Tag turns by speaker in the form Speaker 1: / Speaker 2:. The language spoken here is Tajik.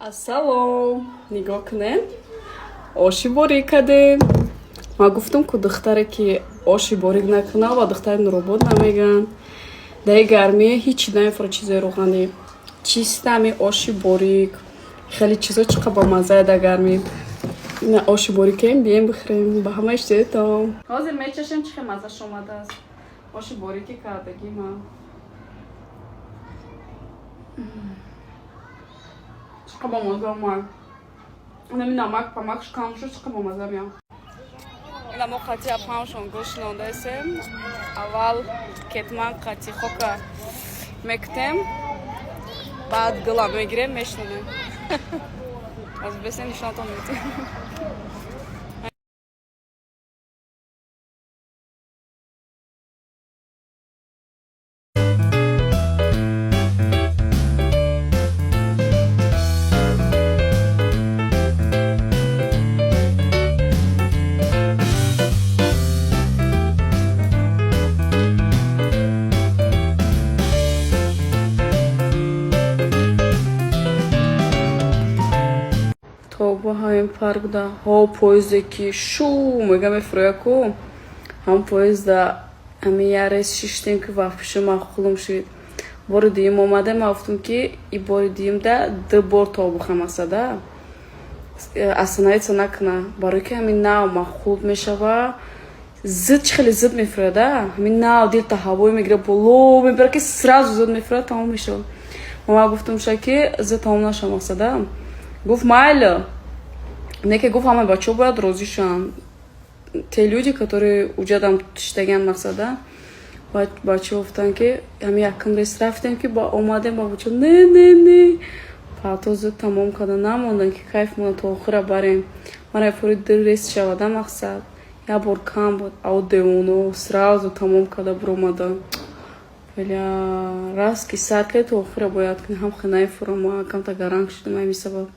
Speaker 1: Ассалом, нигоҳ кунем, оши борик кардем. Ман гуфтам, ку духтаре ки оши борик накуна, ба духтари Нуробод намегӯянд. Дар гармӣ ҳичи намефура, чизои рӯғанӣ, чисто ҳами оши борик, хеле чизо чӣ қадр бамаззае дар гармӣ. Ина оши борикем, бием бихӯрем, ба ҳама иштиҳоятон. Ҳозир мечашем, чӣ хел маззаш омадааст оши борики кардагӣ ман. Чӣ қадр бамазза омад! Инами намак памакш кам шуд, чӣ қадр бамазза меяд. Ина мо қати апамшон гӯшт нондаесем. Аввал кетман қати хока мекутем, баъд гула мегирем, мешнонем. Аз бесен нишонатон метем. То бо ҳамин паркда ҳо поезде ки шу мега мефурӯя ку, ҳам поезда ҳамин як рейс шиштем, ки вообще маъқулум шид. Бори дуюм омадем, ман гуфтам, ки и бори дуюмда ду бор то бухам асада остановиться накуна, барои ки ҳамин нав маъқул мешава. Зуд, чӣ хеле зуд мефурӯяда, ҳамин нав дилта ҳавое мегира, боло мебара, ки сразу зуд мефурӯяд, тамом мешавад. Ман гуфтам ша, ки зуд тамом наша мақсада. Гуфт: «Майли». Не ки гуфт, ҳамаи бачаҳо бояд розӣ шаванд, те люди, которые уҷадам шиштагиан мақсада. Бачаҳо гуфтанд, ки ҳамин якум рейс рафтем, ки ба омадем, ба бачаҳо не, не, не, пато зуд тамом карда намонданд, ки кайф монад, то охира барем. Мара фури ду рейс шавада мақсад, як бор кам буд, ав девоно сразу тамом карда биромаданд. Бля, раст ки сар кард, то охира бояд кунӣ. Ҳам хинаи фурома камта гаранг шудам ҳамин сабаб.